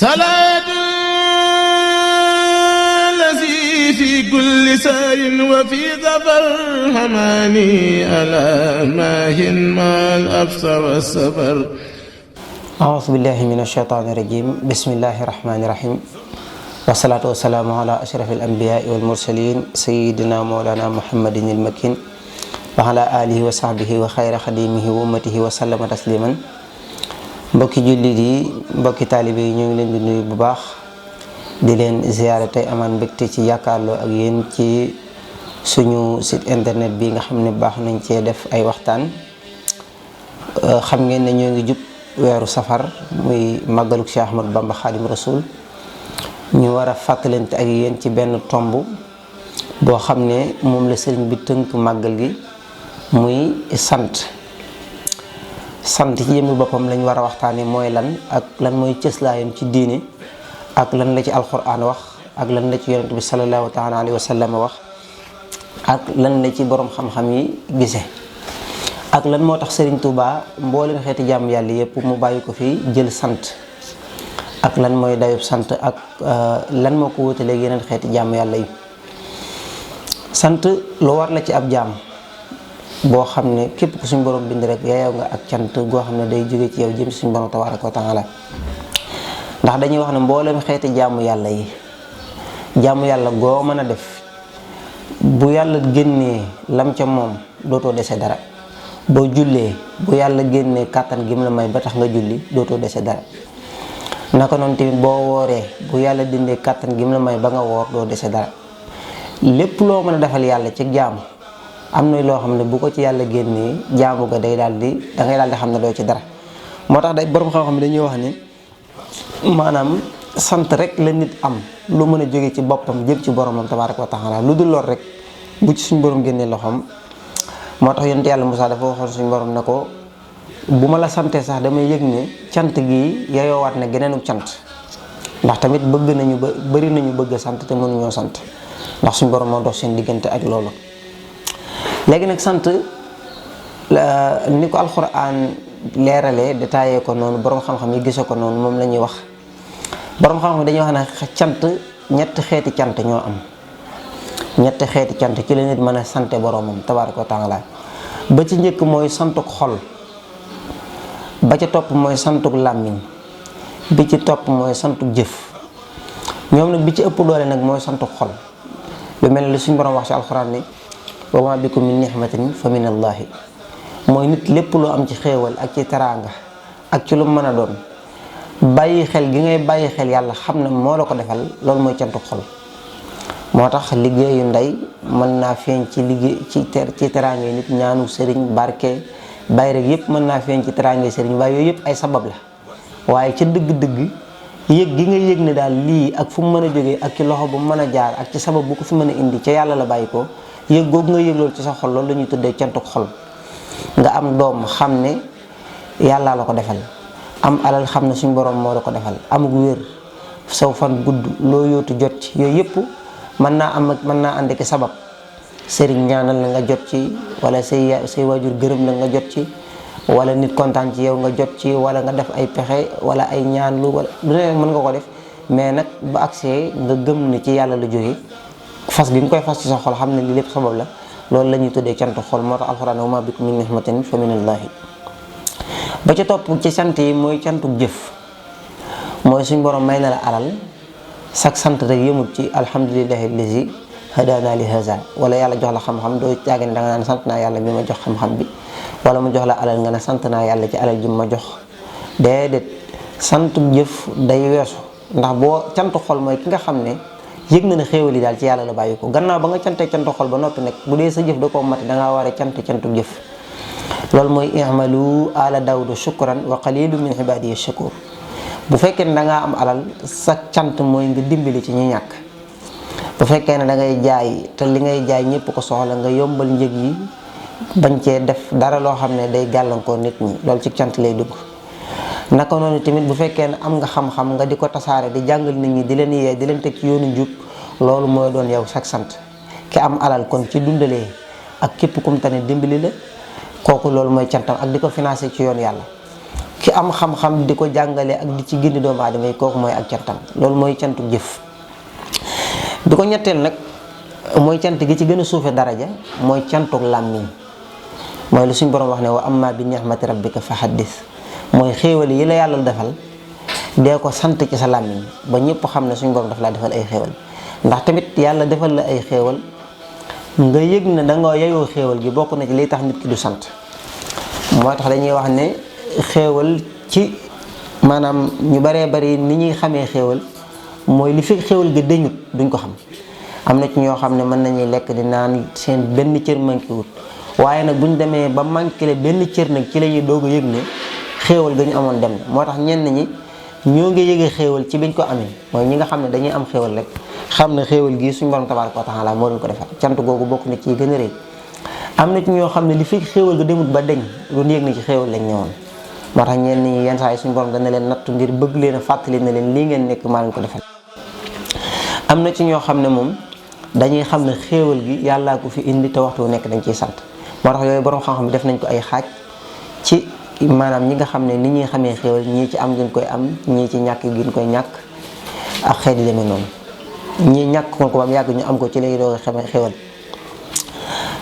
salaatu lazi fi kulli sayrin wa fi safar hamaani ala maahin maal absa wa safar. A'uuzu billaahi mina shaytaani rajiim. Bismillaahi rahmaani rahiim. Wassalaatu wassalaamu ala ashrafil anbiyaa'i wal mursaliin sayyidinaa mawlaanaa Muhammadin al-makiin wa ala aalihi wa sahbihi wa xayra xadiimihi wa ummatihi wa sallama tasliiman. Mbokki jullit yi, mbokki taalibe yi, ñu ngi leen di nuyu bu baax di leen ziyaare tey amaan mbégte ci jàkkaarloo ak yéen ci suñu site internet bi nga xam ne baax nañ cee def ay waxtaan. Xam ngeen ne ñoo ngi jub weeru safar muy màggaluk Cheikh Ahmadou Bamba Xaadim Rasul. ñu war a fàttalante ak yéen ci benn tomb boo xam ne moom la sëriñ bi tënk màggal gi muy sant ci jëmmi boppam lañ war a waxtaane mooy lan ak lan mooy cëslaayam ci diine ak lan la ci alquran wax ak lan la ci yonent bi sallallahu taala alayhi wa sallam wax ak lan la ci borom xam-xam yi gise ak lan moo tax Sëriñ Tuubaa mbooleen xeeti jàmm yàlla yépp mu bàyyi ko fi jël sant ak lan mooy dayub sant ak lan moo ko wutaleeg yeneen xeeti jàmm yàlla yi. sant lu war la ci ab jaam boo xam ne képp ku suñ borom bind rek yaayoo nga ak cant goo xam ne day jóge ci yow jëm suñ borom tabaaraka wa taala. ndax dañuy wax ne mboolem xeeti jaamu yàlla yi jaamu yàlla goo mën a def bu yàlla génnee lam ca moom dootoo dese dara. boo jullee bu yàlla génnee kàttan gi mu la may ba tax nga julli dootoo dese dara. naka noonu tamit boo wooree bu yàlla dindee kàttan gi mu la may ba nga woor doo dese dara. lépp loo mën a defal yàlla ci jaamu am na loo xam ne bu ko ci yàlla génnee jaamu ga dangay daal di xam ne doo ci dara. moo tax day borom xam-xam ne dañuy wax ne maanaam sant rek la nit am lu mën a jóge ci boppam jëm ci boromam tabaaraka wa taala. lu dul lool rek bu ci suñ borom génnee loxoom. moo tax yonent yàlla Musaa dafa waxoon suñu borom ne ko bu ma la santee sax damay yëg ne cant gi yayoowaat na geneenu cant. ndax tamit bëri nañu bëgg a sant te mënuñoo sant ndax suñu borom moo dox seen diggante ak loolu. léegi nag sant ni ko alxuraan leeralee détaillé ko noonu borom xam-xam yi gisee ko noonu moom la ñuy wax. borom xam-xam dañuy wax ne cant ñetti xeeti cant ñoo am. ñetti xeeti cant ci la nit mën a sante boromam tabaaraka wa taala. ba ci njëkk mooy santuk xol, ba ca topp mooy santuk làmmiñ, bi ci topp mooy santuk jëf. ñoom nag bi ci ëpp doole nag mooy santuk xol. lu mel ne li suñu borom wax ci alxuraan ni wa maa bikum min nihmatin fa min allaahi. mooy nit lépp loo am ci xéewal ak ci teraanga ak ci lu mën a doon bàyyi xel gi ngay bàyyi xel yàlla xam ne moo la ko defal loolu mooy cantuk xol. moo tax liggéeyu ndey mën naa feeñ ci liggéey ci teraanga yi nit, ñaanu sëriñ, barke, bay rek yëpp mën naa feeñ ci teraanga yi sëriñ, waaye yooyu yëpp ay sabab la. waaye ca dëgg-dëgg yëg gi nga yëg ne daal lii ak fu mu mën a jógee ak ci loxo bu mu mën a jaar ak ci sabab bu ko fi mën a indi ca yàlla la bàyyi ko yëg googu nga yëg loolu ci sa xol loolu la ñuy tuddee cantuk xol. nga am doom xam ne yàllaa la ko defal, am alal xam ne suñ borom moo la ko defal, amug wér, saw fan gudd, loo yóotu jot ci yooyu yëpp mën naa ànd ki sabab. sëriñ ñaanal la nga jot ci, wala say waajur gërëm la nga jot ci, wala nit kontaan ci yow nga jot ci, wala nga def ay pexe wala ay ñaan lu wala lu ne mën nga ko def. mais nag ba agsee nga gëm ne ci yàlla la jóge fas gi nga koy fas ci sa xol xam ne li lépp sabab la loolu la ñuy tuddee cantu xol. moo tax alxuraan wa maa bikum min nihmatin fa min allaahi. ba ca topp ci sant yi mooy cantuk jëf. mooy suñ borom may na la alal sak sant rek yëmut ci alhamdulillahi allazi hadana li haza, wala yàlla jox la xam-xam doo jaagane da nga naan sant naa yàlla bi ma jox xam-xam bi, wala mu jox la alal nga ne sant naa yàlla ci alal ji ma jox. déedéet santu jëf day weesu. ndax boo cantu xol mooy ki nga xam ne yëg na ne xéewal yi daal ci yàlla la bàyyi ko. gannaaw ba nga cantee cantu xol ba noppi nag bu dee sa jëf da koo mate dangaa war a cantu jëf. loolu mooy i'malu ala daawuda shukran wa qalilu min ibadiya shakur. bu fekkee ne da ngaa am alal sa cant mooy nga dimbali ci ñi ñàkk. bu fekkee ne da ngay jaay te li ngay jaay ñëpp ko soxla nga yombal njëg yi bañ cee def dara loo xam ne day gàllankoor nit ñi, loolu ci cant lay dugg. naka noonu tamit bu fekkee ne am nga xam-xam nga di ko tasaare di jàngal nit ñi di leen yee di leen teg ci yoonu njub, loolu mooy doon yow sax sant. ki am alal kon ci dundalee ak képp kum tane dimbali la kooku loolu mooy cantam ak di ko financé ci yoon yàlla. ki am xam-xam di ko jàngale ak di ci gindi doomu aadama yi, kooku mooy ak cantam. loolu mooy cantu jëf. bi ko ñetteel nag mooy cant gi ci gën a suufe daraja mooy cantuk làmmiñ. mooy lu suñ borom wax ne wa amma bi ni'mati rabbika fa haddis, mooy xéewal yi la yàlla defal dee ko sant ci sa làmmiñ ba ñëpp xam ne suñ borom daf laa defal ay xéewal. ndax tamit yàlla defal la ay xéewal nga yëg ne da nga yeyoo xéewal gi, bokk na ci liy tax nit ki du sant. moo tax dañuy wax ne xéewal ci maanaam ñu baree bari ni ñuy xamee xéewal mooy li fi xéewal ga deñut duñ ko xam. am na ci ñoo xam ne mën nañuy lekk di naan seen benn cër manqué wut, waaye nag buñ demee ba manqué benn cër nag ci la ñuy doog a yëg ne xéewal ga ñu amoon dem na. moo tax ñenn ñi ñoo ngi yëgee xéewal ci biñ ko amee, mooy ñi nga xam ne dañuy am xéewal rek xam ne xéewal gii suñu borom tabaaraka wa taala moo leen ko defal. cant googu bokk na ci gën a rëy. am na ci ñoo xam ne li fi xéewal ga demut ba deñ lu yëg na ci xéewal lañ ñëwoon. moo tax ñenn ñi yenn saa yi suñu borom dana leen nattu ngir bëgg leen a fàttali ne leen lii ngeen nekk maa leen ko defal. am na ci ñoo xam ne moom dañuy xam ne xéewal gi yàllaa ko fi indi te waxtu wu nekk dañ ciy sant. moo tax yooyu borom xam-xam def nañ ko ay xaaj ci maanaam ñi nga xam ne ni ñuy xamee xéewal, ñii ci am gën koy am, ñii ci ñàkk gën koy ñàkk ak xeet yi demee noonu. ñii ñàkk ko ba mu yàgg ñu am ko ci lay doog a xamee xéewal.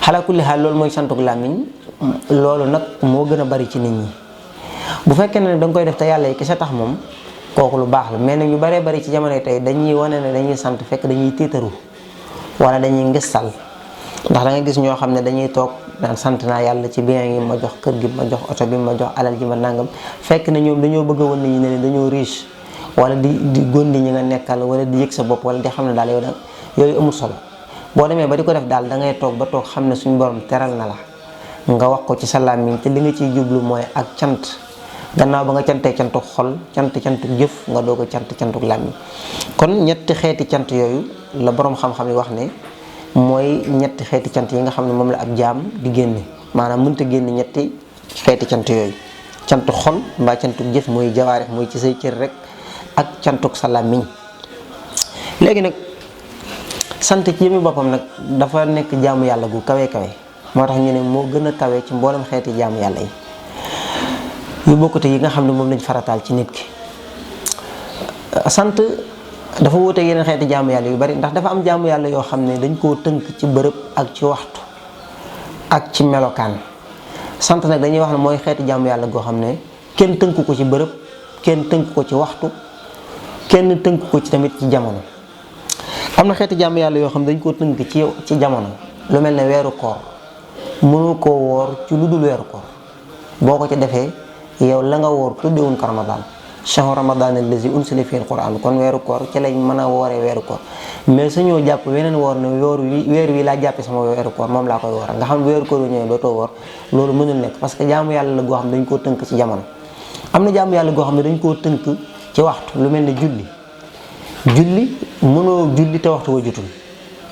xalaa kulli xaal loolu mooy santuk làmmiñ. loolu nag moo gën a bari ci nit ñi. bu fekkee ne danga koy def te yàlla yi kese tax moom kooku lu baax la, mais nag ñu baree bari ci jamono tey dañuy wane ne dañuy sant fekk dañuy tiitaru wala dañuy ngistal. ndax da nga gis ñoo xam ne dañuy toog naan sant naa yàlla ci bien yi ma jox, kër gi ma jox, oto bi ma jox, alal ji ma nangam, fekk ne ñoom dañoo bëgg a wan nit ñi ne dañoo riche, wala di gondi ñi nga nekkal, wala di yëg sa bopp, wala di xam ne daal yow da yooyu amul solo. boo demee ba di ko def daal da ngay toog ba toog xam ne suñu borom teral na la nga wax ko ci sa làmmiñ te li nga ciy jublu mooy ak cant. gannaaw ba nga cantee cantuk xol, cantuk jëf, nga doog a cantuk làmmiñ. kon ñetti xeeti cant yooyu la borom xam-xam yi wax ne mooy ñetti xeeti cant yi nga xam ne moom la ab jaam di génne. maanaam mënta génne ñetti xeeti cant yooyu: cantuk xol mbaa cantuk jëf muy jawaarix muy ci say cër rek, ak cantuk sa làmmiñ. léegi nag sant ci yëmi boppam nag dafa nekk jaamu yàlla gu kawe kawe. moo tax ñu ne moo gën a kawe ci mboolem xeeti jaamu yàlla yi yu bokkute yi nga xam ne moom lañ farataal ci nit ki. sant dafa wuute yeneen xeeti jaamu yàlla yu bari, ndax dafa am jaamu yàlla yoo xam ne dañ koo tënk ci bërëb ak ci waxtu ak ci melokaan. sant nag dañuy wax ne mooy xeeti jaamu yàlla goo xam ne kenn tënk ko ci bërëb, kenn tënk ko ci waxtu, kenn tënk ko ci tamit ci jamono. am na xeeti jaamu yàlla yoo xam ne dañ koo tënk ci jamono, lu mel ne weeru koor. mënoo koo woor ci lu dul weeru koor. boo ko ci defee yow la nga woor tuddewuñ ko Ramadan. shahru Ramadan allazi unsila fihi al-Qur'an. kon weeru koor ci lañ mën a wooree weeru koor, mais su ñëw jàpp weneen woor ne weer wi laa jàppee sama weeru koor moom laa koy woor nga xam weeru koor yu ñëwee dootoo woor. loolu mënul nekk parce que jaamu yàlla la goo xam ne dañ koo tënk ci jamono. am na jaamu yàlla goo xam ne dañ koo tënk ci waxtu, lu mel ne julli mënoo julli te waxtu wa jotul,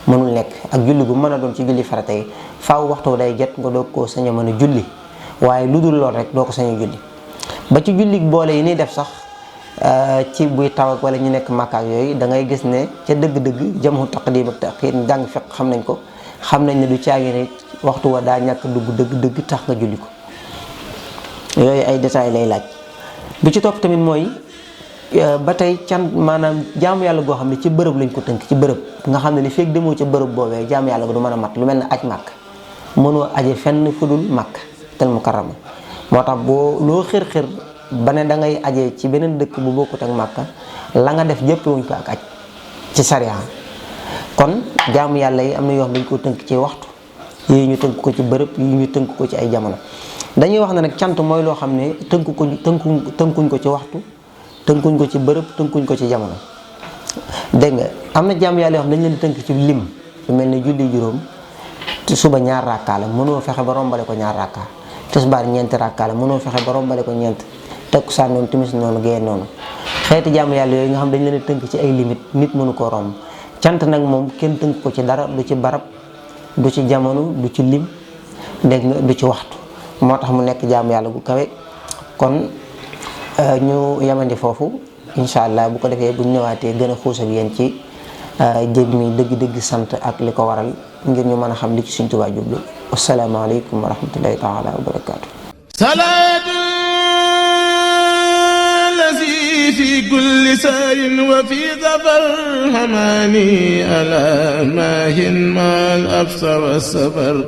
mënul nekk. ak julli gu mën a doon ci julli farata yi faaw waxtu day jot nga doog koo sañ a mën a julli, waaye lu dul lool rek doo ko sañ a julli. ba ci julli boole yi ni def sax ci buy taw ak wala ñu nekk Makka ak yooyu da ngay gis ne ca dëgg-dëgg jamu taqdim ak taxiir jàng fiq xam nañ ko, xam nañ ne du caagi ne waxtu wa daa ñàkk dugg dëgg-dëgg tax nga julli ko. yooyu ay détails lay laaj. bu ci topp tamit mooy ba tey can maanaam jaamu yàlla goo xam ne ci bërëb lañ ko tënk, ci bërëb nga xam ne li fekk demoo ca bërëb boobee jaamu yàlla go du mën a mat. lu mel ne aj màkk, mënoo aje fenn fu dul màkk tel mukarrama. moo tax boo loo xër-xër ba ne da ngay aje ci beneen dëkk bu bokkut ak màkka, la nga def jëppewuñ ko ak aj ci sariya. kon jaamu yàlla yi am na yoo xam dañ ko tënk ci waxtu, yii ñu tënk ko ci bërëb, yii ñu tënk ko ci ay jamono. dañuy wax ne nag cant mooy loo xam ne tënkuñ ko ci waxtu, tënkuñ ko ci bërëb, tënkuñ ko ci jamono. dégg nga am na jaamu yàlla yoo xam dañ leen di tënk ci lim, lu mel ne julli juróom suba 2 rakkaa la mënoo fexe ba rombale ko 2 rakkaa. tisbaar 4 rakkaa la mënoo fexe ba rombale ko 4. takkusaan noonu, timis noonu, gee noonu. xeeti jaamu yàlla yooyu nga xam dañ leen a tënk ci ay limite, nit mënu koo romb. cant nag moom kenn tënk ko ci dara, du ci barab, du ci jamono, du ci lim, dégg nga, du ci waxtu. moo tax mu nekk jaamu yàlla gu kawe. kon ñu yemandi foofu incha allah, bu ko defee bu ñu ñëwaatee gën a xuus ak yéen ci jég mi dëgg-dëgg sant ak li ko waral, ngir ñu mën a xam li ci Sëriñ Tuubaa jublu. asalaamaaleykum wa rahmatullahi taala wa barakaatu. في كل سار وفي ظفر هماني ألا ماهن ما الأبصر والسفر